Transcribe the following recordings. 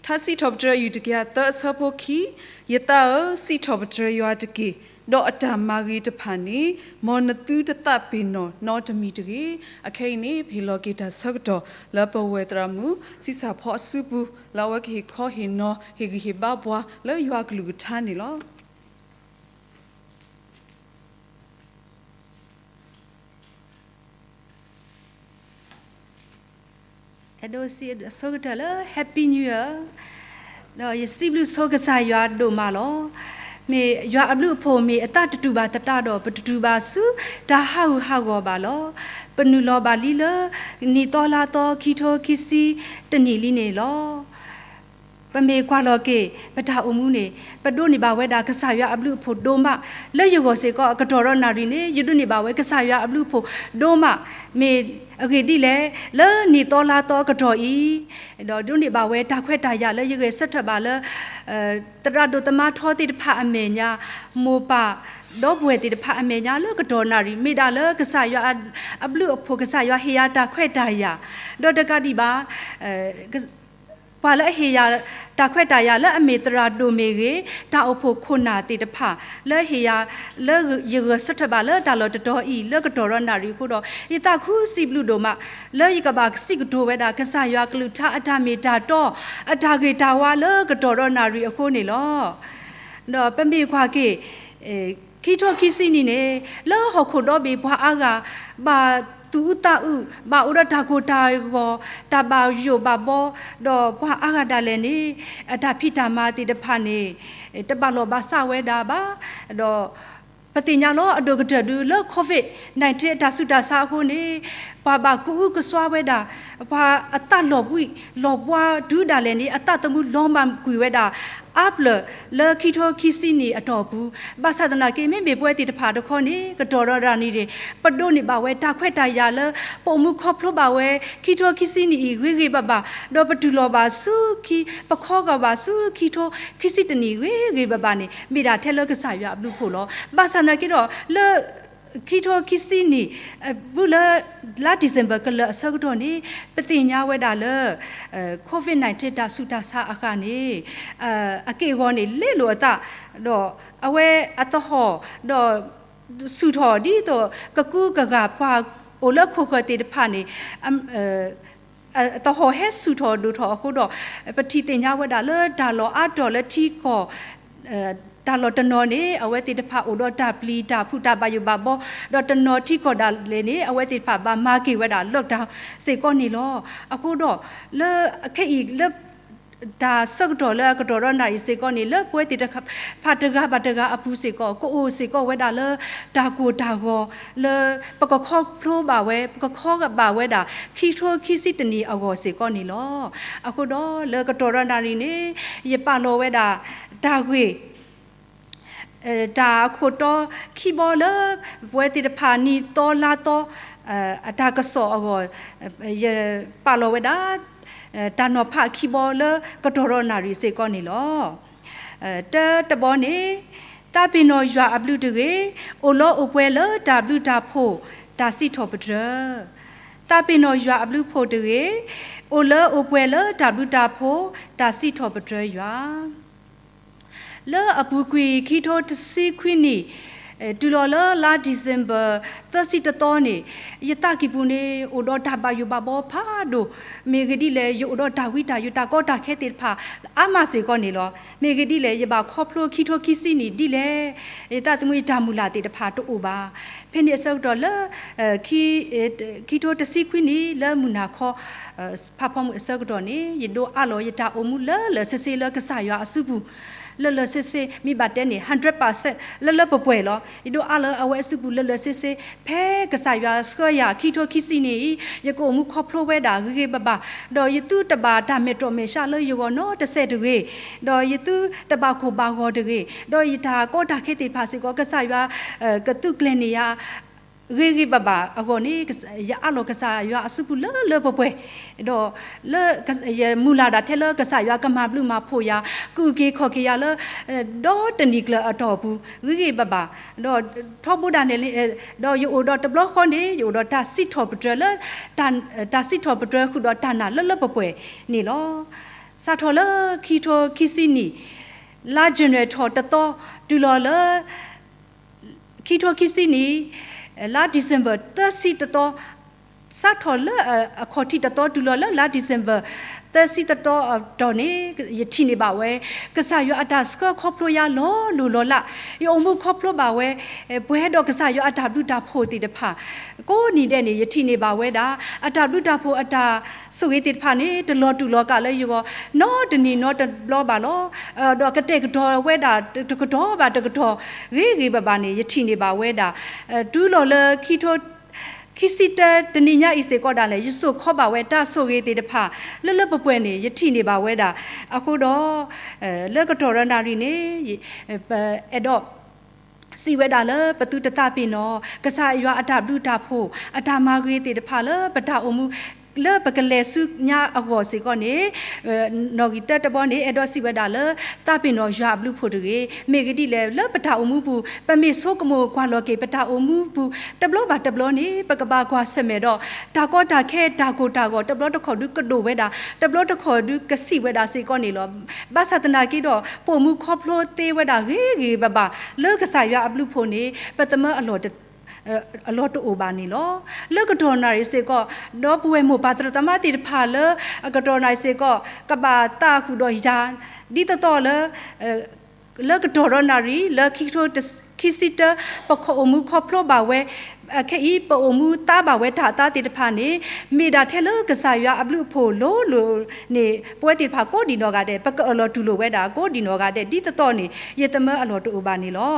ထါစံးထီၣ်ပတြၢၤ ယူၢ်တကယၤသၢ အဆၢဖိခံ, ယသးဧၢ, စံးထီၣ်ပတြၢၤယွၤတက့ၢ်, ဒီးအတၢ်မၤဂ့ၤတဖၣ်န့ၣ် မ်နသုတသးပ့ၤနီၣ်နီတမံၤတဂ့ၤ. အခဲအံၤန့ၣ် ပဟ့ၣ်လီၤက့ၤတၢ်ဆၢကတီၢ် လၢပဝဲၢ်သရၣ်မုၣ် ဆံးစၢ်ဖီအစုပူၤ လၢအဝဲကဟ့ၣ်ခီဟ့ၣ်နီၤ ဟ့ၣ်ဂံၢ်ဟ့ၣ်ဘါပှၤ လၢယွၤအကလုၢ်ကထါန့ၣ်လီၤ. အဲၣ်ဒိးစံးအဆိကတၢၢ်လၢ Happy New Year, ဒီးယစံးဘျုးဆိကစၢ်ယွၤဒိၣ်မးလီၤ. မ့ၢ်ယွၤအဘျုးအဖှိၣ်မ့ၢ်အသးတတူၢ်ဘၣ်သတးဒီး ပတတူၢ်ဘၣ်ဆူတၢ်ဟးဂူာ်ဟးဂီၤဘၣ်လီၤ. ပနုာ်လီၤဘၣ်လံလၢ နံၣ်သီလါသီ ခံထိခံဆံတနံၣ်လံန့ၣ်လီၤ. ပမ့ၢ်ကွၢ်လီၤက့ၤ ပတၢ်အိၣ်မူန့ၣ် ပဒိးန့ၢ်ဘၣ်ဝဲဒၣ်ကစၢ်ယွၤအဘျုးအဖှိၣ်ဒိၣ်မး, လၢယဂီၢ်စ့ၢ်ကီး အကတီၢ်ဒီးနၣ်ရံၣ်န့ၣ် ယဒိးန့ၢ်ဘၣ်ဝဲကစၢ်ယွၤအဘျုးအဖှိၣ်ဒိၣ်မး, မ့ၢ်အဂ့ၢ်ဒ်လဲၣ်, လၢနံၣ်သီလါသီအကတီၢ်အံၤ ဒီးဒိးန့ၢ်ဘၣ်ဝဲတၢ်ခွဲးတၢ်ယာ်လၢယဂဲၤဆၢထၢၣ်ဘၣ်လၢ သရၣ်ဒိၣ်သမါထီသ့ၣ်တဖၣ်အမဲာ်ညါ, မိၢ်ပၢ်ဒီပုၢ်ဝဲၢ်သ့ၣ်တဖၣ်အမဲာ်ညါ လၢကတီၢ်နၣ်ရံၣ် မ့ၢ်ဒၣ်လၢကစၢ်ယွၤအဘျုးအဖှိၣ် ကစၢ်ယွၤဟ့ၣ်ယၤတၢ်ခွဲးတၢ်ယာ်, ဒီးတကးဒံးဘၣ် ပှၤလၢအဟ့ၣ်ယၤတၢ်ခွဲးတၢ်ယာ်လၢအမ့ၢ်သရၣ်ဒိၣ်မ့ၢ်ဂ့ၤ, တၢ်အိၣ်ဖှိၣ်ခိၣ်နၢ်သ့ၣ်တဖၣ် လၢဟ့ၣ်ယၤ လၢယဂဲၤဆၢထၢၣ်ဘၣ်လၢတၢ်လီၢ်တတီၤအံၤ လၢကတီၢ်ဒီးနၣ်ရံၣ်အဃိဒီး ယသးခုစံးဘျုးဒိၣ်မး လၢယကဘၣ်စံးကတိၤဝဲဒၣ် ကစၢ်ယွၤကလုၢ်ကထါအတၢ်မ့ၢ်တၢ်တီ, အတၢ်ဂ့ၤတၢ်ဝါလၢကတီၢ်ဒီးနၣ်ရံၣ်အဃိန့ၣ်လီၤ. ဒီးပမ့ၢ်ကွၢ်က့ၤ ခံထိခံဆံနံၣ်န့ၣ် လၢဟီၣ်ခိၣ်ဒီဘ့ၣ်ပှၤအါဂၤ ဘၣ်သူၣ်အုးသးအုး, ဘၣ်အိၣ်ဒီးတၢ်ကိၢ်တၢ်ဂီၤ, တၢ်ဘၣ်ယိၣ်ဘၣ်ဘီ, ဒီးပှၤအါဂၤဒၣ်လဲာ်န့ၣ် အတၢ်ဖံးတၢ်မၤသ့ၣ်တဖၣ်န့ၣ် တဘၣ်လီၢ်ဘၣ်စးဝဲဒၣ်ဘၣ်, ဒီး ပသ့ၣ်ညါလီၤအဒိၣ်ကတၢၢ်ဒုးလၢ COVID nineteen အတၢ်ဆူးတၢ်ဆါအဃိန့ၣ် ပှၤဘၣ်ကအုကစွါဝဲဒၣ်, ပှၤအသးလီၤဘှံးလီၤဘှါဒုးဒၣ်လဲာ်န့ၣ် အသးသမူလီၤမၢ်ကွံာ်ဝဲဒၣ် အါပျၢၢ်လၢခံထိခံဆံနံၣ်အတီၢ်ပူၤ, ဘၣ်ဆၣ်သနာ်က့ မ့မ့ၢ်ပဝဲသ့ၣ်တဖၣ်တခီန့ၣ် ကတီၢ်ဒီးနၣ်ရံၣ်န့ၣ် ပဒိးန့ၢ်ဘၣ်ဝဲတၢ်ခွဲးတၢ်ယာ်လၢ ပအိၣ်မူခီဖျိဘၣ်ဝဲ ခံထိခံဆံနံၣ်အံၤဂ့ၤဂ့ၤဘၣ်ဘၣ်, ဒီးပတူၢ်လိာ်ဘၣ်ဆူခံ, ပခီဂာ်ဘၣ်ဆူခံထိခံဆံတနံၣ်ဂ့ၤဂ့ၤဘၣ်ဘၣ်န့ၣ် မ့ၢ်ဒၣ်ထဲလၢကစၢ်ယွၤအဘျုးအဖှိၣ်လီၤ. ဘၣ်ဆၣ်သနာ်က့ဒီး လၢ ခံထိခံဆံနံၣ် ဘူးလၢ လါ December ကလၢာ်အဆၢကတီၢ်န့ၣ် ပသ့ၣ်ညါဝဲဒၣ်လၢ COVID nineteen တၢ်ဆူးတၢ်ဆါအဃၢ်န့ၣ် အက့ၢ်အဂီၤန့ၣ် လဲလိာ်အသး, ဒီးအဝဲအသဟီၣ်, ဒီး ဆူၣ်ထီၣ်ဒ်သိး ကကူကဂာ်ပှၤအိၣ်လၢခိၣ်ဃၢၤသ့ၣ်တဖၣ်န့ၣ် သဟီၣ်ဟဲဆူၣ်ထီၣ်ဒိၣ်ထီၣ်အဃိဒီး ပထံၣ်သ့ၣ်ညါဝဲဒၣ်လၢတၢ်လီၢ်အါတီၢ်လၢထံကီၢ် တၢ်လီၢ်တနီၤန့ၣ် အဝဲသ့ၣ်တဖၣ်အိၣ်ဒီးတၢ်ပျံၤတၢ်ဖုးတၢ်ဘၣ်ယိၣ်ဘၣ်ဘီ, ဒီးတနီၤထံကီၢ်ဒၣ်လဲာ်န့ၣ် အဝဲသ့ၣ်တဖၣ်ဘၣ်မၤက့ၤဝဲဒၣ် lockdown စ့ၢ်ကီးန့ၣ်လီၤ. အဃိဒီး လၢခဲအံၤလၢ တၢ်ဆၢကတီၢ်လၢအကတီၢ်ဒီးနၣ်ရံၣ်စ့ၢ်ကီးန့ၣ် လၢပဝဲသ့ၣ်တဖၣ်တဂၤဘၣ်တဂၤအပူၤစ့ၢ်ကီး ကအိၣ်စ့ၢ်ကီးဝဲဒၣ်လၢ တၢ်ကိၢ်တၢ်ဂီၤ လၢပကခီဖျိဘၣ်ဝဲ ပကခီဘၣ်ဝဲဒၣ် ခံထိခံဆံတနံၣ်အဂီၢ်စ့ၢ်ကီးန့ၣ်လီၤ. အဃိဒီးလၢကတီၢ်ဒီးနၣ်ရံၣ်န့ၣ် ယပာ်လီၤဝဲဒၣ် တၢ်ဂ့ၢ် တၢ်အခိၣ်တီခံဘီလၢ ပဝဲသ့ၣ်တဖၣ်နံၣ်သီလါသီ အတၢ်ကစီၣ်အဂီၢ် ယပာ်လီၤဝဲဒၣ် တၢ်နီၤဖးခံဘီလၢကတီၢ်ဒီးနၣ်ရံၣ်စ့ၢ်ကီးန့ၣ်လီၤ. တၢတဘီန့ၣ် သးပ့ၤနီၣ်ယွၤအဘျုးတဂ့ၤ, အိၣ်လီၤအိၣ်ပှဲၤလၢတၢ်ဘျုးတၢ်ဖှိၣ် တၢ်စံးထီၣ်ပတြၢၤ သးပ့ၤနီၣ်ယွၤအဘျုးဖှိၣ်တဂ့ၤ, အိၣ်လၢအိၣ်ပှဲၤလၢတၢ်ဘျုးတၢ်ဖှိၣ် တၢ်စံးထီၣ်ပတြၢၤယွၤ လၢအပူၤကွံာ်ခံထိတဆံခွံနံၣ် တုၤလီၤလၢလါ December သၢဆံတသီန့ၣ် ယသးကံၢ်ပူၤန့ၣ် အိၣ်ဒီးတၢ်ဘၣ်ယိၣ်ဘၣ်ဘီဖးဒိၣ်, မ့ၢ်ဂ့ၢ်ဒ်လဲၣ် ယအိၣ်ဒီးတၢ်ဝံတၢ်ယိး တၢ်ကီတၢ်ခဲသ့ၣ်တဖၣ် အါမးစ့ၢ်ကီးန့ၣ်လီၤ. မ့ၢ်ဂ့ၢ်ဒ်လဲၣ် ယဘၣ်ခီဖျိခံထိခံဆံနံၣ်ဒ်လဲၣ်, ယသးသမူယတၢ်မုၢ်လၢ်သ့ၣ်တဖၣ်တအိၣ်ဘၣ်. ဖဲန့ၣ်အဆၢကတီၢ်လၢ ခံထိတဆံခွံနံၣ်လၢမုၢ်နၤခီ ဖးဖီမုၢ်အဆၢကတီၢ်န့ၣ် ယဒိးအးလီၤယတၢ်အိၣ်မူလၢလၢဆ့ဆ့လၢကစၢ်ယွၤအစုပူၤ, လၢလၢဆ့ဆ့ မ့ၢ်ဘၣ်တဲန့ၣ် hundred percent လၢလၢပှဲၤပှဲၤလီၤ. ယဒိးအးလီၤအဝဲအစုပူၤလၢလၢဆ့ဆ့, ဖဲကစၢ်ယွၤဆှၢယၤခံထိခံဆံနံၣ်အံၤ ယကအိၣ်မူခီဖျိဝဲဒၣ်ဂ့ၤဂ့ၤဘၣ်ဘၣ်, ဒီးယသုတဘၣ်တၢ်မဲာ်တြီမဲာ်ဆှးလၢယဂီၢ်နီတစဲးတဂ့ၤ, ဒီးယသုတဘၣ်ကိၢ်ဘၣ်ဂီၤတဂ့ၤ, ဒီးယတၢ်ကီတၢ်ခဲသ့ၣ်တဖၣ်စ့ၢ်ကီး ကစၢ်ယွၤ ကသုးကျဲၤန့ၢ်ယၤ ဂ့ၤဂ့ၤဘၣ်ဘၣ်အဂီၢ်န့ၣ် ယအးလီၤကစၢ်ယွၤအစုပူၤလၢလၢပှဲၤပှဲၤ, ဒီးလၢ ယမုၢ်လၢ်ဒၣ်ထဲလၢကစၢ်ယွၤကမၤဘျုးမၤဖှိၣ်ယၤ, ကအုၣ်က့ၤခီၣ်က့ၤယၤလၢ ဒီတနံၣ်ကျၢၤအတီၢ်ပူၤ ဂ့ၤဂ့ၤဘၣ်ဘၣ်, ဒီးထီဘိဒၣ်န့ၣ် ဒီးယအိၣ်ဒီးတဘျီဃီန့ၣ် ယအိၣ်ဒီးတၢ်စံးထီၣ်ပတြၢၤလၢ တၢ်စံးထီၣ်ပတြၢၤဃုာ်ဒီးတၢ်နာ်လၢလၢပှဲၤပှဲၤန့ၣ်လီၤ. စးထီၣ်လၢခံထိခံဆံနံၣ် လါ January ထီၣ်တသီ တုၤလီၤလၢ ခံထိခံဆံနံၣ် လါ December သၢဆံတသီ, စးထီၣ်လၢအခီၣ်ထံးတသီ တုၤလီၤလၢလါ December သၢဆံတသီအတီၢ်န့ၣ် ယထံၣ်န့ၢ်ဘၣ်ဝဲ ကစၢ်ယွၤအတၢ်ဆှၢခီဖျိယၤလီၤလိၢ်လီၤလး, ယအိၣ်မူခီဖျိဘၣ်ဝဲ ပှဲၤဒီးကစၢ်ယွၤအတၢ်ဘျုးတၢ်ဖှိၣ်သ့ၣ်တဖၣ် ကိးနံၤဒဲးန့ၣ် ယထံၣ်န့ၢ်ဘၣ်ဝဲဒၣ် အတၢ်ဘျုးတၢ်ဖှိၣ်အတၢ်ဆိၣ်ဂ့ၤသ့ၣ်တဖၣ်န့ၣ် တလီၤတူာ်လီၤကာ်လၢယဂီၢ် နီတနံၤနီတဘျီဘၣ်လီၤ. ဒီးကတဲာ်ကတီၤဝဲဒၣ် တကတီၢ်ဘၣ်တကတီၢ် ဂ့ၤဂ့ၤဘၣ်ဘၣ်န့ၣ် ယထံၣ်န့ၢ်ဘၣ်ဝဲဒၣ် တုၤလီၤလၢခံထိ ခံဆံတၢတနံၤညါအံၤစ့ၢ်ကီးဒၣ်လဲာ် ယစိာ်ခီဘၣ်ဝဲတၢ်ဆိၣ်ဂ့ၤသ့ၣ်တဖၣ် လၢလၢပှဲၤပှဲၤန့ၣ် ယထံၣ်န့ၢ်ဘၣ်ဝဲဒၣ်. အဃိဒီး လၢကတီၢ်ဒီးနၣ်ရံၣ်န့ၣ် ပအဲၣ်ဒိး စံးဝဲဒၣ်လၢပသုတသးပ့ၤနီၣ် ကစၢ်ယွၤအတၢ်ဘျုးတၢ်ဖှိၣ် အတၢ်မၤဂ့ၤသ့ၣ်တဖၣ်လၢပတၢ်အိၣ်မူ လၢပကလဲၤဆူညါအဂီၢ်စ့ၢ်ကီးန့ၣ် နီၣ်ဂံၢ်တၢတဘီန့ၣ် အဲၣ်ဒိးစံးဝဲဒၣ်လၢ သးပ့ၤနီၣ်ယွၤအဘျုးဖှိၣ်တဂ့ၤ. မ့ၢ်ဂ့ၢ်ဒ်လဲၣ် လၢပတၢ်အိၣ်မူပူၤ ပမ့ၢ်ဆိကမိၣ်ကွၢ်လီၤက့ၤ ပတၢ်အိၣ်မူပူၤ တဘျီဘၣ်တဘျီန့ၣ် ပကဘၣ်ကွၢ်ဆၢၣ်မဲာ်ဒီး တၢ်ကီတၢ်ခဲ တၢ်ကိၢ်တၢ်ဂီၤ တဘျီတခီၣ်ဒုးကဒိၣ်ဝဲဒၣ် တဘျီတခီၣ်ဒုးကဆံးဝဲဒၣ်စ့ၢ်ကီးန့ၣ်လီၤ. ဘၣ်ဆၣ်သနာ်က့ဒီး ပအိၣ်မူခီဖျိသ့ဝဲဒၣ်ဂ့ၤဂ့ၤဘၣ်ဘၣ် လၢကစၢ်ယွၤအဘျုးဖှိၣ်န့ၣ် ပသမၢအလီၢ်တ အလီၢ်တအိၣ်ဘၣ်န့ၣ်လီၤ. လၢကတီၢ်နၣ်ရံၣ်စ့ၢ်ကီး ဒီပုၢ်ဝဲၢ်မိၢ်ပၢ်သရၣ်သမါသ့ၣ်တဖၣ်လၢ အကတီၢ်နၣ်ရံၣ်စ့ၢ်ကီး ကဘၣ်သးဃုာ်ဒီးယၤ ဒ်သိးသိးလၢ လၢကတီၢ်ဒီးနၣ်ရံၣ် လၢခံကထိခံဆံတၢ ပအိၣ်မူခီဖျိဘၣ်ဝဲ အခဲအံၤ ပအိၣ်မူသါဘၣ်ဝဲတၢ်အသါသ့ၣ်တဖၣ်န့ၣ် မ့ၢ်ဒၣ်ထဲလၢကစၢ်ယွၤအဘျုးအဖှိၣ်လိၤလိၤန့ၣ် ပဝဲသ့ၣ်တဖၣ်ကိးဒံးနီၢ်ဂၤဒဲး ပကအၢၣ်လီၤတူၢ်လိာ်ဝဲဒၣ် ကိးဒံးနီၢ်ဂၤဒဲး ဒ်သိးသိးန့ၣ် ယသမၢအလီၢ်တအိၣ်ဘၣ်န့ၣ်လီၤ.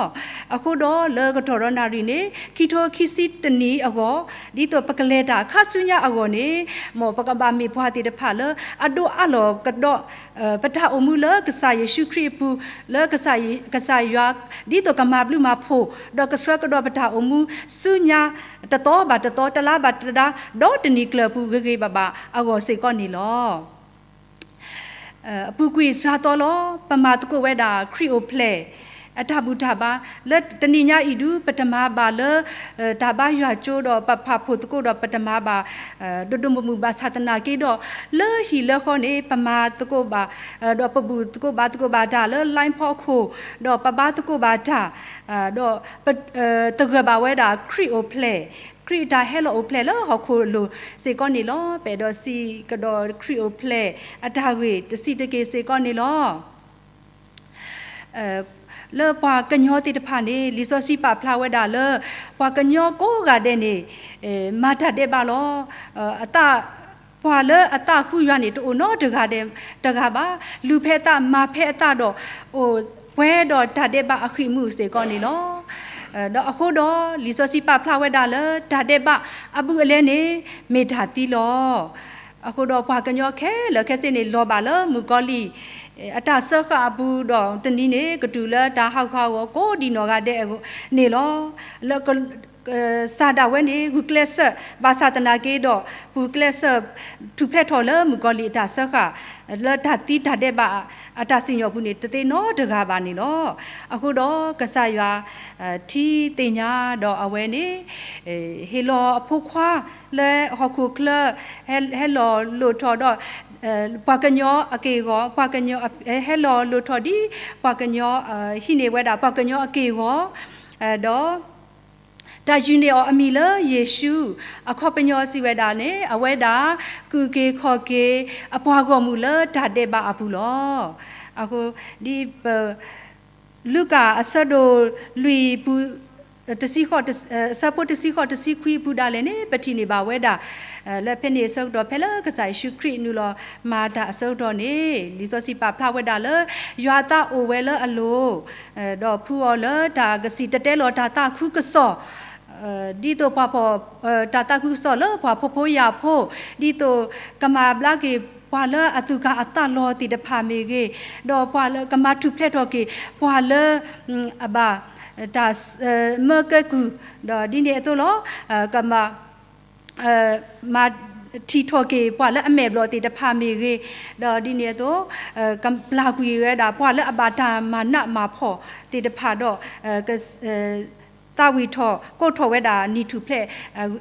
အဃိဒီးလၢကတီၢ်ဒီးနၣ်ရံၣ်န့ၣ် ခံကထိခံဆံတနံၤအဂီၢ် ဒ်သိးပကလဲၤတၢ်ခါဆူညါအဂီၢ်န့ၣ် မ်ပကဘၣ်မ့ၢ်ပှၤသ့ၣ်တဖၣ်လၢ အဒိးအးလီၤကဒီး ပတၢ်အိၣ်မူလၢကစၢ်ယ့ၣ်ၡူးခရံာ်အပူၤ လၢကစၢ်ယွၤ ဒ်သိးကမၤဘျုးမၤဖှိၣ် ဒီးကဆှၢကဒီးပတၢ်အိၣ်မူ ဆူညါ တသီဘၣ်တသီ တလါဘၣ်တလါ ဒီးတနံၤကျၢၤပူၤဂ့ၤဂ့ၤဘၣ်ဘၣ်အဂီၢ်စ့ၢ်ကီးန့ၣ်လီၤ. အပူၤကွံာ်စှၤသီလီၤ ပမၤသကိးဝဲဒၣ်ခရံာ်အိၣ်ဖျဲၣ် အတၢ်ဘူၣ်တၢ်ဘါ လၢတနံၤညါအံၤဒု ပတမၤဘၣ်လၢ တၢ်ဘါယွၤကၠိဒီးပဖးဖှိၣ်သကိးဒီးပတမၤဘၣ် ဒိၣ်ဒိၣ်မုၢ်မုၢ်ဘၣ်ဆၣ်သနာ်က့ဒီး လၢဟံၣ်လၢဃီန့ၣ် ပမၤသကိးဘၣ် ဒီးပဘူၣ်သကိးဘါသကိးဘၣ်တၢ်လၢ line ဖီခိၣ် ဒီးပဘါသကိးဘၣ်တၢ် ဒီး သဂၢၢ်ဘၣ်ဝဲဒၣ်ခရံာ်အိၣ်ဖျဲၣ် ခရံာ်အတၢ်ဟဲလီၤအိၣ်ဖျဲၣ်လၢဟီၣ်ခိၣ်လိၤစ့ၢ်ကီးန့ၣ်လီၤ. ပအဲၣ်ဒိးစံးကဒီးခရံာ်အိၣ်ဖျဲၣ်အတၢ်ဂ့ၢ်တဆံးတက့ၢ်စ့ၢ်ကီးန့ၣ်လီၤ. လၢပှၤကညီသ့ၣ်တဖၣ်န့ၣ် လံာ်စီဆှံပာ်ဖျါဝဲဒၣ်လၢ ပှၤကညီကိးဂၤဒဲးန့ၣ် မၤတၢ်ဒဲးဘးလီၤ. အသး ပှၤလၢအသးဃုယွၤန့ၣ် တအိၣ်နီတဂၤဒဲးတဂၤဘၣ်. လူၤဖဲအသး မၤဖဲအသးဒီး အိၣ်ပှဲၤဒီးတၢ်ဒဲးဘးအဃံအမူးစ့ၢ်ကီးန့ၣ်လီၤ. ဒီးအဃိဒီး လံာ်စီဆှံပာ်ဖျါဝဲဒၣ်လၢ တၢ်ဒဲးဘးအဘူးအလဲန့ၣ် မ့ၢ်တၢ်သံလီၤ. အဃိဒီးပှၤကညီခဲလၢာ်ခဲဆ့န့ၣ် လီၤဘၣ်လၢမုၣ်ကီၤလံၢ် အတၢ်စၢဃာ်အပူၤဒီး တနံၤန့ၣ် ကတုၤလၢတၢ်ဟးဂူာ်ဟးဂီၤကိးဒံးနီၢ်ဂၤဒဲးန့ၣ်လီၤ. လၢ စၢ်ဒၣ်ဝဲန့ၣ် ဂုာ်ကျဲးစၢး ဘၣ်ဆၣ်သနာ်က့ဒီး ဂုာ်ကျဲးစၢး ထူၣ်ဖျဲးထီၣ်လၢမုၣ်ကီၤလံၢ်အတၢ်စၢဃာ် လၢတၢ်သံတၢ်ဒဲးဘးအတၢ်စံၣ်ညီၣ်ပူၤန့ၣ် တသ့နီတဂၤဘၣ်န့ၣ်လီၤ. အဃိဒီးကစၢ်ယွၤ ထံၣ်သ့ၣ်ညါဒီးအဝဲန့ၣ် ဟ့ၣ်လီၤအဖိခွါလၢဟီၣ်ခိၣ်ချၢ ဟဲလီၤလိၣ်ထီၣ်ဒီး ပှၤကညီအက့ၢ်အဂီၤ ပှၤကညီ ဟဲလီၤလိၣ်ထီၣ်ဒ်ပှၤကညီ ဟံးန့ၢ်ဝဲဒၣ် ပှၤကညီအက့ၢ်အဂီၤ ဒီး တၢ်ယုၢ်န့ၢ်အီၤအမံၤလၢယ့ၣ်ၡူး, အခီပညီစံးဝဲဒၣ်န့ၣ် အဝဲဒၣ် ကူၣ်က့ၤခီၣ်က့ၤ အပှၤဂီၢ်မုၢ်လၢတၢ်ဒဲးဘးအပူၤလီၤ. အဃိ ဒ်ပ လူၤကၣ်အဆၢဒိၣ်လွံၢ်ပူၤ တဆံဃိး အဆၢဖိတဆံဃိးတဆံခွံအပူၤဒၣ်လဲာ်န့ၣ် ပထံၣ်န့ၢ်ဘၣ်ဝဲဒၣ် လၢဖဲန့ၣ်အဆၢကတီၢ် ဖဲလၢကစၢ်ယ့ၣ်ၡူးခရံာ်နုာ်လီၤမၤတၢ်အဆၢကတီၢ်န့ၣ် လံာ်စီဆှံပာ်ဖျါဝဲဒၣ်လၢ ယွၤအသးအိၣ်ဝဲလၢအလိၤ ဒီးဖှူအီၤလၢတၢ်ကစံၣ်တဲၤတဲလီၤတၢ်သးခုကစီၣ် ဒ်သိးပှၤဖီၣ် တၢ်သးခုကစီၣ်လၢပှၤဖှီၣ်ဖိယာ်ဖိ, ဒ်သိးကမၤဘျါက့ၤပှၤလၢအသူၣ်ကၢ်အသးလီၤသ့ၣ်တဖၣ်မ့ၢ်ဂ့ၤ, ဒီးပှၤလၢကမၤထူၣ်ဖျဲးထီၣ်က့ၤ ပှၤလၢ အဘၣ် တၢ်မၢကဲကုၢ်, ဒီးဒ်န့ၣ်အသိးလီၤ. ကမၤ မၤထံၣ်ထီၣ်က့ၤ ပှၤလၢအမဲာ်ဘျီၣ်သ့ၣ်တဖၣ်မ့ၢ်ဂ့ၤ, ဒီးဒ်န့ၣ်အသိး ကပျၢ်ကွံာ်ဝဲဒၣ် ပှၤလၢအဘၣ်တၢ်မၤနးမၤဖှီၣ်သ့ၣ်တဖၣ်ဒီး က သးဝံၣ်ထီၣ်ကိးထီၣ်ဝဲဒၣ်နံၣ်ထူၣ်ဖျဲၣ်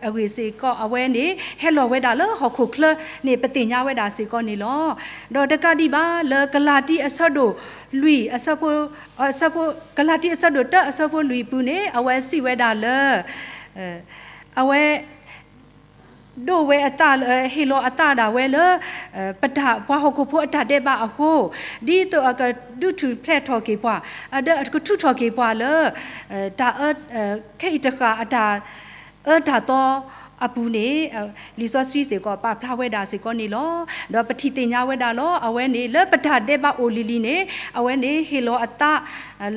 အဂ့ၢ်စ့ၢ်ကီး အဝဲန့ၣ် ဟဲလီၤဝဲဒၣ်လၢဟီၣ်ခိၣ်ချၢန့ၣ် ပသ့ၣ်ညါဝဲဒၣ်စ့ၢ်ကီးန့ၣ်လီၤ. ဒီးတကးဒံးဘၣ်လၢကလၤတံအဆၢဒိၣ်လွံၢ်အဆၢဖိ, အဆၢဖိ, ကလၤတံအဆၢဒိၣ်တၢအဆၢဖိလွံၢ်အပူၤန့ၣ် အဝဲစံးဝဲဒၣ်လၢ အဝဲ ဒိးဝဲအသးလၢ ဟ့ၣ်လီၤအသးဒၣ်ဝဲလၢ ပတၢ်ပှၤဟီၣ်ခိၣ်ဖိအတၢ်ဒဲးဘးအဃိ, ဒ်သိးအကဒုးထူၣ်ဖျဲးထီၣ်က့ၤပှၤ, အဒီးအကထုးထီၣ်က့ၤပှၤလၢ တၢ်အၢ ခဲအံၤတဃၣ်အတၢ်အၢတၢ်သီအပူၤန့ၣ် လံာ်စီဆှံစ့ၢ်ကီးပာ်ဖျါဝဲဒၣ်စ့ၢ်ကီးန့ၣ်လီၤ. ဒီးပထံၣ်သ့ၣ်ညါဝဲဒၣ်လီၤ. အဝဲန့ၣ် လၢပတၢ်ဒဲးဘးအိၣ်လံၤလံၤန့ၣ် အဝဲန့ၣ်ဟ့ၣ်လီၤအသး